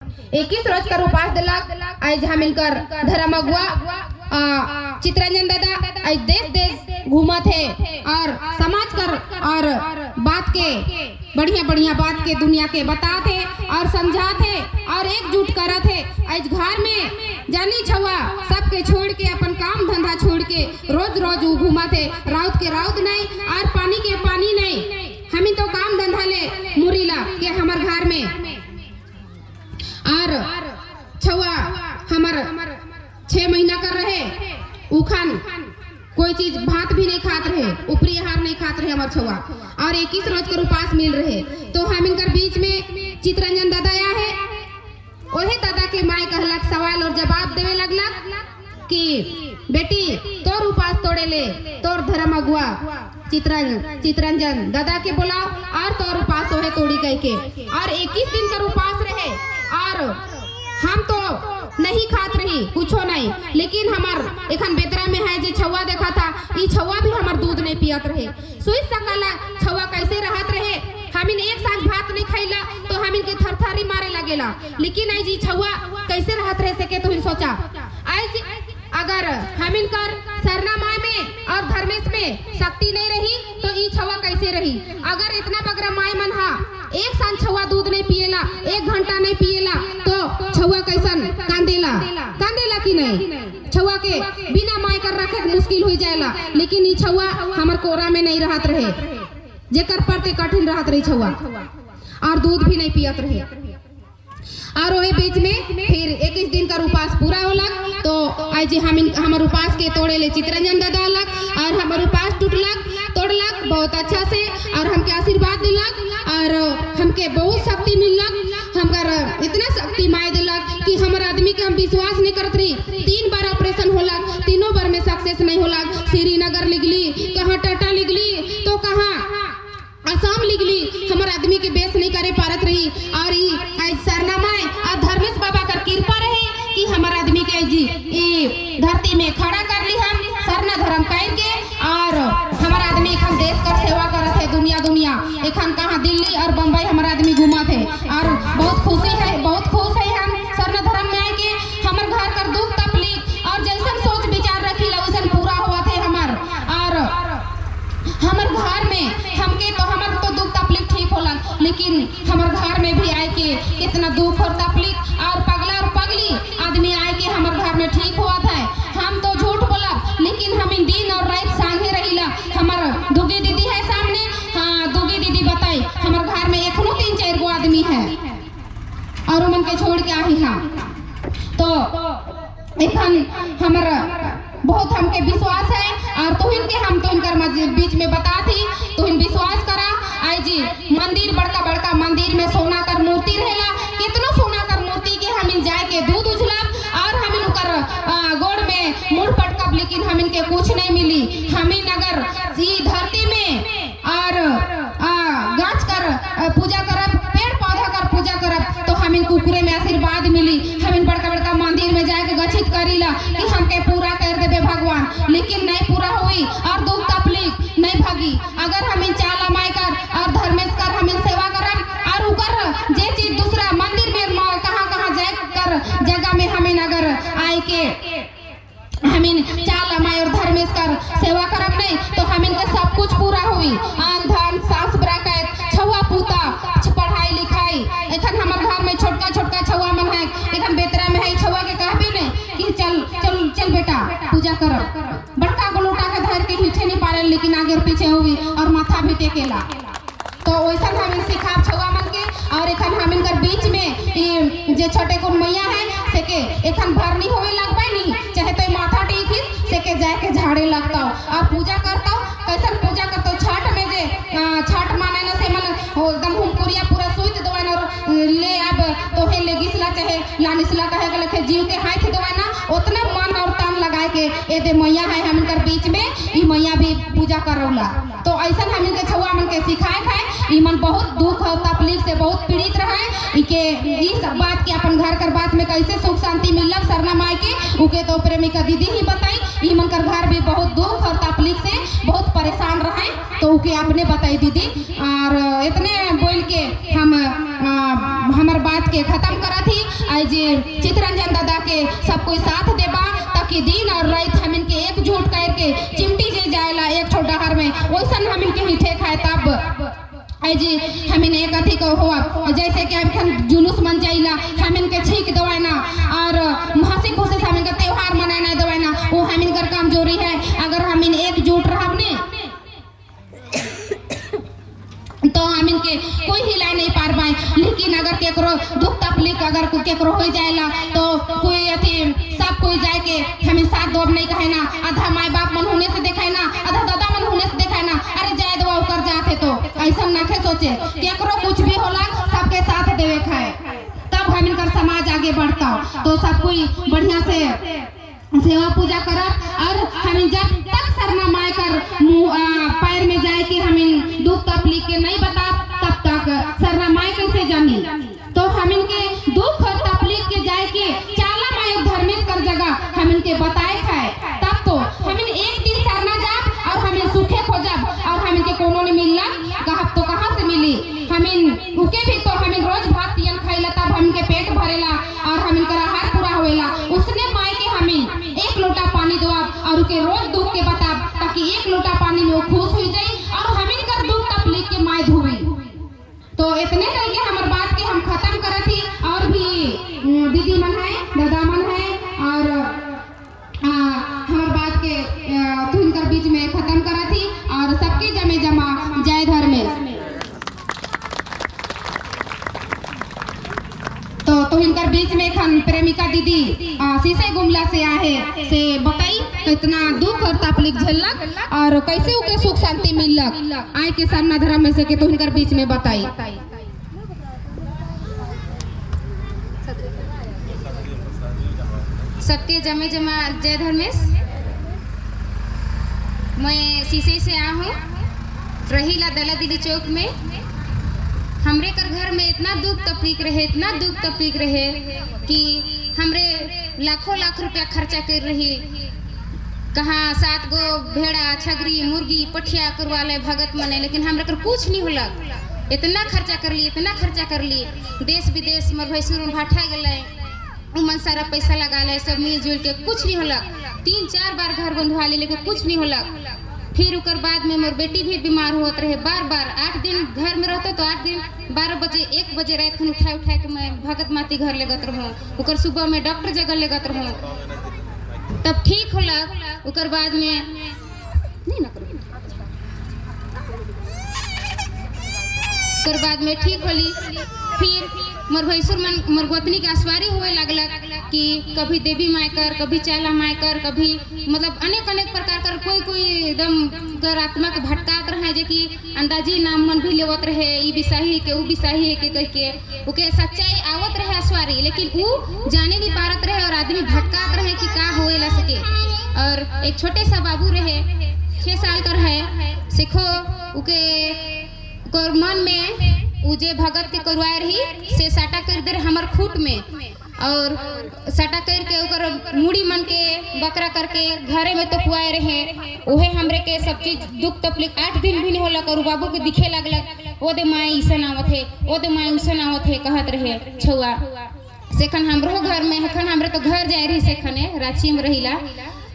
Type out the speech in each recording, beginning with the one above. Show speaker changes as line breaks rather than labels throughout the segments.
21 रोज कर उपास दिलक। आज हम इनकर धर्म अगुआ चितरंजन दादा आज देश देश घूमत है और समाज कर और बात के बढ़िया बढ़िया बात के दुनिया के बतात है और समझात है और एकजुट करत है। आज घर में जानी छुआ सबके छोड़ के अपन काम धंधा छोड़ के रोज रोज उ घूमत है। राउत के राउत नहीं और पानी के पानी नहीं। हमें तो काम धंधा ले मुरीला के हमार घर में और छुआ हमार 6 महीना कर रहे उखन कोई चीज भात भी नहीं खात रहे, ऊपरी आहार नहीं खात रहे हमार छुआ और 21 रोज के उपास मिल रहे। तो हम इनकर बीच में चितरंजन दादा आया है, वही दादा के माए कहलक सवाल और जवाब देवे लगलक कि बेटी तोर उपास तोड़े ले तोर धर्म अगुआ चितरंजन दादा के बोला और तोर उपास होए तोड़ी कह के। और 21 दिन कर उपास रहे और हम तो नहीं खात रही कुछो नहीं, लेकिन हमार एखन बेतरा में है जे छुआ देखा था, ई छुआ भी हमार दूध नहीं पियत रहे। सुई सकला छुआ कैसे रहत रहे। हमिन एक साँझ भात नहीं खैला तो हमिन के थरथरी मारे लगेला, लेकिन आज ई छुआ कैसे रहत रहे सके तो सोचा। आज अगर हमिन कर सरना माँ में और धर्मेश में शक्ति नहीं रही तो ई छुआ कैसे रही। अगर इतना बगरा माए मन हा एक साँझ छुआ दूध नहीं पिएला, 1 घंटा नहीं पिएला तो छुआ कैसन कांदेला कांदेला कि नहीं। छुआ के बिना माए कर रखे मुश्किल हो जाएला, लेकिन ई छुआ हमार कोरा में नहीं रहत रहे, जेकर परते कठिन रहत रही छुआ और दूध भी नहीं पियत रहे। और वही बीच में फिर 21 दिन का उपास पूरा होलक तो आज हम हमार उपास के तोड़े ले चितरंजन दादा अलग और हमार उपास टूटलक तोड़लक बहुत अच्छा से और हमके आशीर्वाद दिलक और हमके बहुत शक्ति मिललक। हमकर इतना शक्ति माए दिलक कि हमार आदमी के हम विश्वास नहीं करत रही। 3 बार ऑपरेशन होलक, तीनों बार में सक्सेस नहीं होलक। श्रीनगर लिगली, कहाँ टाटा लिगली तो कहाँ असम लिगली, हमार आदमी के बेस नहीं करे पारत रही। और आज सरना माए और धर्मेश बाबा कर कृपा रहे कि हमार आदमी के जी ई धरती में खड़ा कर ली हम सरना धर्म कर के। और हमार आदमी एखन देश कर सेवा करत है दुनिया दुनिया, एखन कहाँ दिल्ली और बम्बई हमार आदमी घूमत है और बहुत खुशी है, बहुत खुश है हम सरना धर्म में आए के। हमार घर कर दुख तकलीफ और जैसन सोच विचार रखी वैसन पूरा हुआ थे हमार। और हमार घर में हमके तो हमार तो दुख तकलीफ ठीक होला, लेकिन हमार घर में भी आए के कितना दुख और तकलीफ और पगला और पगली आदमी आए के हमार घर में ठीक हुआ था। हम तो झूठ बोला, लेकिन हम इन दिन और रात संगे रहिला। हमार दुगी दीदी है सामने, हाँ दुगी दीदी बताई हमार घर में एखनो 3-4 गो आदमी है और मन के छोड़ के आई हाँ। तो एखन हमार बहुत हमके विश्वास है और तुहिन के हम तुहिन कर बीच में बता थी तुहिन विश्वास करा। आई जी मंदिर बड़का बड़का मंदिर में सोना कर मूर्ति रहेला, कितनो सोना कर मूर्ति के हम इन जाए के दूध उझलब और हम इन उकर गोड़ में मुड़ पटकब, लेकिन हम इनके कुछ नहीं मिली। हम इन अगर ई धरती में और गाछ कर पूजा करब, पेड़ पौधा कर पूजा करब तो हम इन कुकुरे में आशीर्वाद मिली। हम इन बड़का बड़का मंदिर में जाके गछित करीला कि हमके पूरा कर देबे भगवान, लेकिन नहीं पूरा हुई और दुख तकलीफ नहीं भागी। अगर हम इन चाला माई कर और धर्मेश कर हम इन सेवा करब और उकर जे चीज दूसरा मंदिर में कहाँ कहाँ जाए कर जगह में हम इन अगर आए के हम इन चाला माई और धर्मेश कर सेवा करब नहीं तो हम इनके सब कुछ पूरा हुई। आन धन सास बराकत छुआ पूता पढ़ाई लिखाई। एखन हमार घर में छोटका छोटका छुआ मन है, एखन बेतरा में है छुआ के कहबी नहीं कि चल चल चल बेटा पूजा कर, बड़का गोलोटा के धर के हिचे नहीं पारे, लेकिन आगे और पीछे हुई और माथा भी टेकेला। तो वैसा हम सिखाब छुआ मन के। और एखन हम इनकर बीच में जे छोटे कुन मैया है से के एखन भरनी होवे लगबे नहीं, चाहे तो माथा टेकी से के जाके झाड़े लगता और पूजा करता। कैसन पूजा करता छठ में जे छठ माने न से मन एकदम हुमकुरिया पूरा सुइत दवान और ले अब तो हे ले गिसला चाहे लानिसला कहे के लखे जीव के हाथ दवाना उतना मन और तन लगाए के ए दे मैया है हम इनकर बीच में ई मैया भी पूजा करौला। तो ऐसा हम इनके छुआ मन के सिखाए खाए। ई मन बहुत दुख और तकलीफ से बहुत पीड़ित रहे, इके ई सब बात के अपन घर कर बात में कैसे सुख शांति मिलक सरना माई के उके तो प्रेमिका दीदी ही बताई। ई मन कर घर भी बहुत दुख और तकलीफ से बहुत परेशान रहे तो उके आपने बताई दीदी। और इतने बोल के हम हमार बात के खत्म करा थी। आज चितरंजन दादा के सब कोई साथ देबा ताकि दिन और रात हम इनके एकजुट करके चिमटी जे जाएला एक छोटा हर में वैसन हम इनके हिठे खाए तब जी हमिन एक अथी को हुआ। जैसे कि हम जुलूस मन जाइला हम इनके छींक दवाना और हंसी खुशी से हम इनका त्योहार मनाना दवाना, वो हम इनकर कमजोरी है। अगर हम इन एकजुट रहब ने तो हम इनके कोई हिला नहीं पार पाए। लेकिन अगर केकरो दुख तकलीफ अगर केकरो हो जाएला तो कोई अथी सब कोई जाए के हमें साथ दो नहीं कहे ना, आधा माए बाप मन होने से देखे ना, आधा दादा मन होने से देखे ना, अरे जाए दो कर जाते तो ऐसा ना सोचे। केकरो कुछ भी होला सबके साथ देवे खाए तब हम इनकर समाज आगे बढ़ता। तो सब कोई बढ़िया से सेवा पूजा करब और हमें जब तक सरना माय कर मुँह पैर में जाए कि हमें दुख तकलीफ के नहीं बता तब तक सरना माय कैसे जानी। तो हम इनके दुख और तकलीफ के जाए के चाला माय धर्मेश कर जगह हम इनके बताए खाए तब तो हमें एक दिन सरना जाब और हमें सुखे खोजब और हम इनके कोनो ने मिलना कहब तो कहाँ से मिली। हमें उके भी तो हमें रोज भात तियन खाइला तब हम इनके पेट भरेला और हम इनका आहार पूरा होएला। उसने माय के हमें एक लोटा पानी दवाब और उके रोज दुख के बताब ताकि एक लोटा पानी में वो खुश हो जाए और हमें कर दुख तकलीफ के my धोवे। तो इतने करके हमार बात के हम खत्म करत ही। और भी दीदी मन है, दादा मन है और हमार बात के तू इनकर बीच में खत्म करत ही और सबके जमे जमा जय धर्मेश। तो इनकर बीच में खन प्रेमिका दीदी शीशे गुमला से आहे से बताई कितना दुख और तकलीफ झेलक और कैसे उके सुख शांति मिलक आए के सामना धर्म में से के तो इनकर बीच में बताई।
सबके जमे जमा जय धर्मेश। मैं शीशे से आ हूँ, रहीला दला दीदी चौक में। हमरे कर घर में इतना दुख तकलीफ रहे, इतना दुख तकलीफ रहे कि हमरे लाखों लाख रुपया खर्चा कर रही। कहाँ 7 गो भेड़ा छगरी मुर्गी पठिया करवा ले भगत मने, लेकिन हमरे कर कुछ नहीं होलक। इतना खर्चा कर ली, इतना खर्चा कर ली, देश विदेश मोर भैंसुर भाठा गए उमन सारा पैसा लगा ले सब मिलजुल के कुछ नहीं होलक। 3-4 बार घर बंधवा ले लेकिन कुछ नहीं होलक। फिर उकर बाद में मोर बेटी भी बीमार होत रहे बार बार। 8 दिन घर में रहते तो 8 दिन 12 बजे 1 बजे रात खन उठाए उठाए के मैं भगत माती घर लेगत रहूँ, उकर सुबह में डॉक्टर जगह लेगत रहूँ तब ठीक होलक। उकर बाद में नहीं ना करो, उकर बाद में ठीक होली। फिर मोर भैंसुर मन मोर गोतनी के असवारी हुए लगलक कि कभी देवी माय कर, कभी चाला माय कर, कभी मतलब अनेक अनेक प्रकार कर कोई कोई एकदम कर आत्मा के भटकात रहे जे कि अंदाजी नाम मन भी लेवत रहे, ई बिसाही के ऊ बिसाही के कह के ओके सच्चाई आवत रहे असवारी, लेकिन ऊ जाने नहीं पारत रहे और आदमी भटकात रहे कि का होए ला सके। और एक छोटे सा बाबू रहे 6 साल का रहे, सीखो उके मन में उ जे भगत के करवाए रही से साटा कर दे हमार खूट में और साटा करके ओकर मुड़ी मन के बकरा करके घरे में तो पुआए रहे। उहे हमरे के सब चीज दुख तकलीफ 8 दिन भी नहीं होला और बाबू के दिखे लगलक ओ दे माई ऐसन आवत है, ओ दे माई उसन आवत है कहत रहे छुआ। सेखन हमरो घर में एखन हमरे तो घर जाए रही सेखने रांची में रहिला।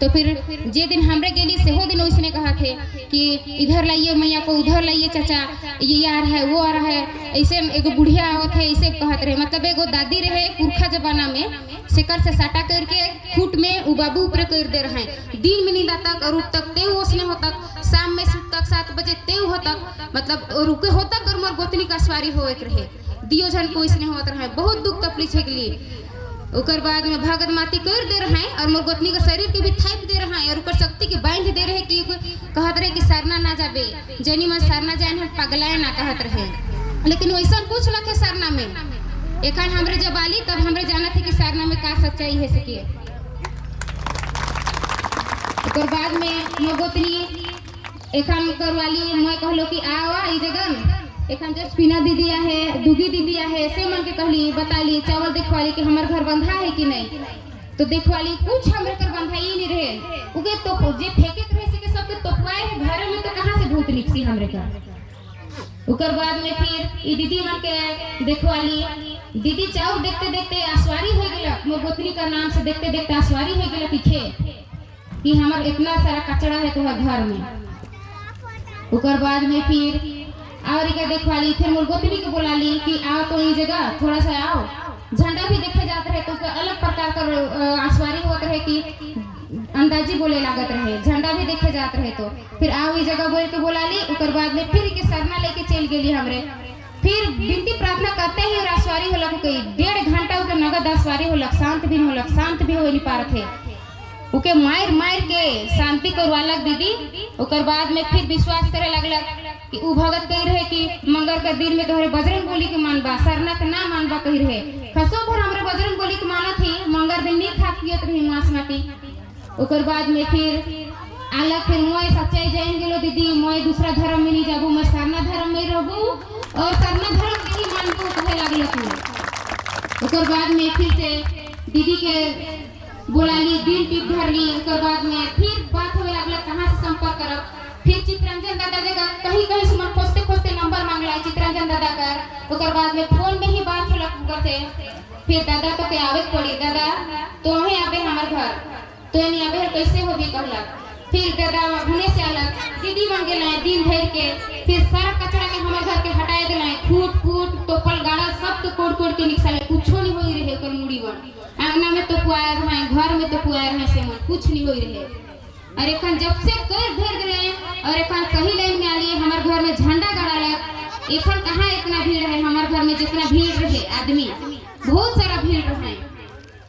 तो फिर जे दिन हमरे गेली सेहो दिन उसने कहा थे कि इधर लाइए मैया को, उधर लाइए चाचा, ये आ रहा है वो आ रहा है, ऐसे एगो बुढ़िया आवत है ऐसे कहत रहे। मतलब एगो दादी रहे पुरखा जमाना में सेकर से साटा करके खूट में उ बाबू ऊपर कर दे रहे। दिन में नींदा तक और उठ तक ते उसने होतक, शाम में सुत तक 7 बजे ते होतक, मतलब रुके होतक और मोर गोतनी का सवारी होत रहे। दियो जन को इसने होत रहे, बहुत दुख तकलीफ है। ओकर बाद में भगत माती कर दे रहे और मोर गोतनी के शरीर के भी थाप दे रहे और ऊपर शक्ति के बांध दे रहे कि कहत रहे कि सरना ना जाबे, जनी मन सरना जाए हम पगलाए ना कहत रहे। लेकिन वैसा कुछ न थे सरना में। एखन हमरे जब आली तब हमरे जाना थे कि सरना में का सच्चाई है सके। ओकर बाद में मोर गोतनी एखन करवाली, मैं कहलो कि आवा ई जगह एखन जसपीना दीदी है, दुगी दीदी है, से मन के कहली बताली चावल देखवाली कि हमार घर बंधा है कि नहीं। तो देखवाली कुछ हमरे कर बंधा ही नहीं रहे, उके तो जे फेंके रहे से के सब सबके तोपवाए है घर में तो कहाँ से भूत निकसी हमरे का। ओकर बाद में फिर ई दीदी मन के देखवाली, दीदी चाउर देखते देखते आसवारी हो गेलक, मोर गोतनी का नाम से देखते देखते आसवारी हो गेलक पीछे कि हमार इतना सारा कचरा है तोहर घर में। ओकर बाद में फिर और एक देखवाली, फिर मोर गोतनी के बोलाली कि आओ तो ई जगह थोड़ा सा आओ, झंडा भी देखे जाते रहे तो अलग प्रकार का आसवारी होत रहे कि अंदाजी बोले लागत रहे, झंडा भी देखे जात रहे तो फिर आओ ई जगह बोल के बोलाली। ओकर बाद में फिर के सरना लेके चल गेली हमरे, फिर विनती प्रार्थना करते ही और आसवारी होलक, कई 1.5 घंटा ओके नगद आसवारी होलक, शांत भी होलक, शांत भी हो नहीं पारत है, ओके मार मार के शांति करवालक दीदी। ओकर बाद में फिर विश्वास करे लगलक कि उ भगत कही रहे कि मंगर के दिन में तोहरे बजरंग बली के मानबा, सरना के ना मानबा कही रहे, खसो भर हमरे बजरंग बली के मानत ही, मंगर दिन नहीं खा पियत रही मांस माटी। ओकर बाद में फिर आलक फिर मोय सच्चाई जान गेलो दीदी, मोय दूसरा धर्म में नहीं जाबू, मैं सरना धर्म में रहबू और सरना धर्म के ही मानबू कहे लागल तू। ओकर बाद में फिर से दीदी के बोलाली, दिन टिप धरली। ओकर बाद में फिर बात होवे लागल कहाँ से संपर्क करब, फिर चित्रंजन दादा जगह कहीं कहीं से मन खोजते खोजते नंबर मांगला चित्रंजन दादा कर। ओकर बाद में फोन में ही बात होलक उनकर से, फिर दादा तो के आवे पड़ी, दादा तो ही आवे हमार घर, तो नहीं आवे कैसे होगी कहलक। फिर दादा हुने से अलग दीदी मांगे लाए दिन भर के, फिर सारा कचरा के हमार घर के हटाए दिलाए, फूट फूट तोपल गाड़ा सब के कोड़ कोड़ के निकसाले, कुछो नहीं होई रहे ओकर मुड़ी बन, आंगना में तो पुआर रहे, घर में तो पुआर रहे, से मन कुछ नहीं होई रहे। और एखन जब से कर धर गए और एखन सही लाइन में आली, हमार घर में झंडा गाड़लक, एखन कहाँ इतना भीड़ है हमार घर में, जितना भीड़ रहे आदमी बहुत सारा भीड़ रहे।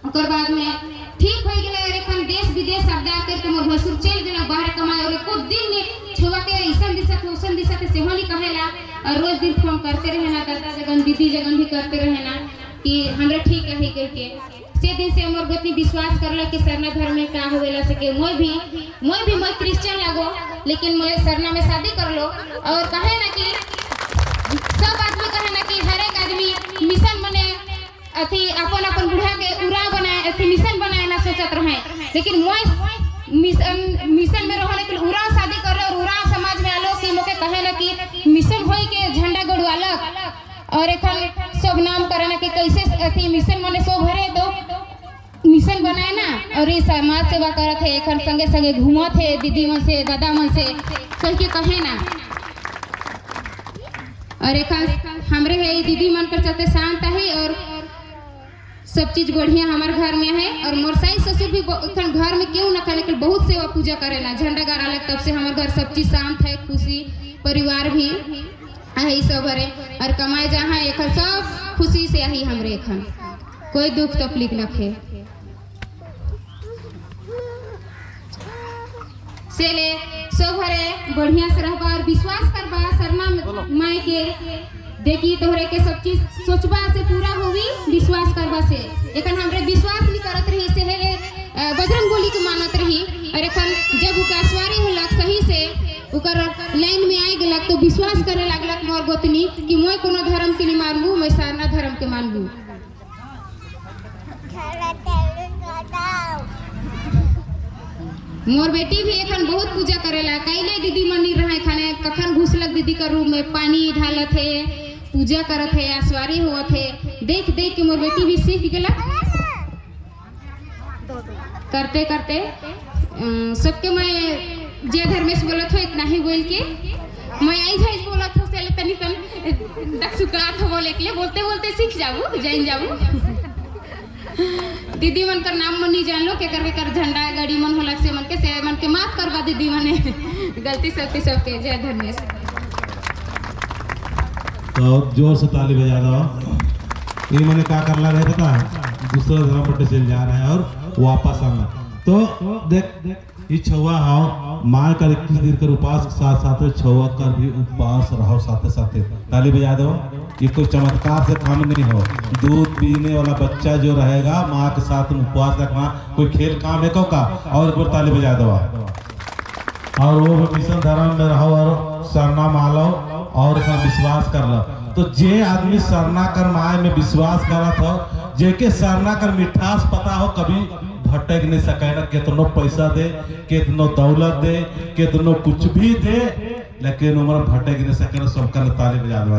ओकर बाद में ठीक हो गया और एखन देश विदेश अड्डा करके मोर भसुर चल गेला बाहर कमाए, और एको दिन ने छुआ के ऐसन दिशा के ओसन दिशा के सेहो नहीं कहेला, और रोज दिन फोन करते रहे ना दादा जगन दीदी जगन भी करते रहे ना कि हमरा ठीक है कह के। से दिन से मोर गोतनी विश्वास करला कि सरना धर्म में का होवेला सके, मोय भी मैं क्रिश्चियन लागो लेकिन मैं सरना में शादी कर लो। और कहे ना कि सब आदमी कहे ना कि हर एक आदमी मिशन बने अथी अपन अपन बुढ़ा के उरा बनाए अथी मिशन बनाए ना सोचत रहे, लेकिन मोय मिशन में रहो लेकिन उरा शादी कर और उरा समाज में आलो कि मोके कहे ना कि मिशन होई के झंडा गड़वालक, और एखन सब नाम करे ना कि कैसे अथी मिशन मने सो भरे तो मिशन बनाए ना, और ये समाज सेवा करत है एखन संगे संगे घूमत है दीदी मन से दादा मन से कह के कहे ना। और एखन हमरे है दीदी मन कर चलते शांत है और सब चीज बढ़िया हमारे घर में है। और मोर साई ससुर भी एखन घर में क्यों ना खाने के बहुत सेवा पूजा करे ना, झंडा गाड़ा तब से हमारे घर सब चीज शांत है, खुशी परिवार भी आई सब हरे और कमाए जहाँ एखन सब खुशी से आई हमरे, एखन कोई दुख तकलीफ न खे। से ले सब हरे बढ़िया से रहबा और विश्वास करबा सरना माई के, देखी तोहरे के सब चीज सोचबा से पूरा होवी विश्वास करबा से। एखन हमरे विश्वास नहीं करत रही से है बजरंग गोली के मानत रही, और एखन जब उका सवारी होलक सही से उकर लाइन में आई गेलक तो विश्वास करे लागलक मोर गोतनी कि मोय कोनो धर्म के नहीं मानबू, मैं सरना धर्म के मानबू। मोर बेटी भी एखन बहुत पूजा करेला, कैले दीदी मन नहीं रहे खाने कखन घुसलक दीदी का रूम में पानी ढालत है, पूजा करत है, आसवारी होवत है, देख देख के मोर बेटी भी सीख गेलक। करते करते सबके मैं जय धर्मेश बोलत हो इतना ही बोल के मैं आई जाई बोलत हो से तनी तन तक सुकात हो बोले के लिए बोलते बोलते सीख जाबू जान जाबू। दीदी मन कर नाम मन नहीं जान लो के कर झंडा गाड़ी मन होलक से मन के से मन के माफ करवा दीदी मने गलती सलती सबके। जय धर्मेश।
तो जोर से ताली बजा दो। ये मैंने क्या करला रहे पता है, दूसरा धर्म पर चल जा रहा है और वापस आना। तो देख ये छुआ हाओ माँ कर 21 दिन कर उपवास के साथ साथ छुआ कर भी उपवास रहो साथ साथ। ताली बजा दो। ये कोई चमत्कार से काम नहीं हो। दूध पीने वाला बच्चा जो रहेगा माँ के साथ उपवास रखना कोई खेल काम है का। और एक बार ताली बजा दो। और वो भी मिशन धर्म में रहो और सरना मालो और विश्वास कर लो। तो जे आदमी सरना कर माए में विश्वास करत हो, जेके सरना कर मिठास पता हो, कभी भटक नहीं सके ना, कितनो पैसा दे, कितनो दौलत दे, कितनो कुछ भी दे, लेकिन उमर भटक नहीं सके ना। सबका ताली बजा दो।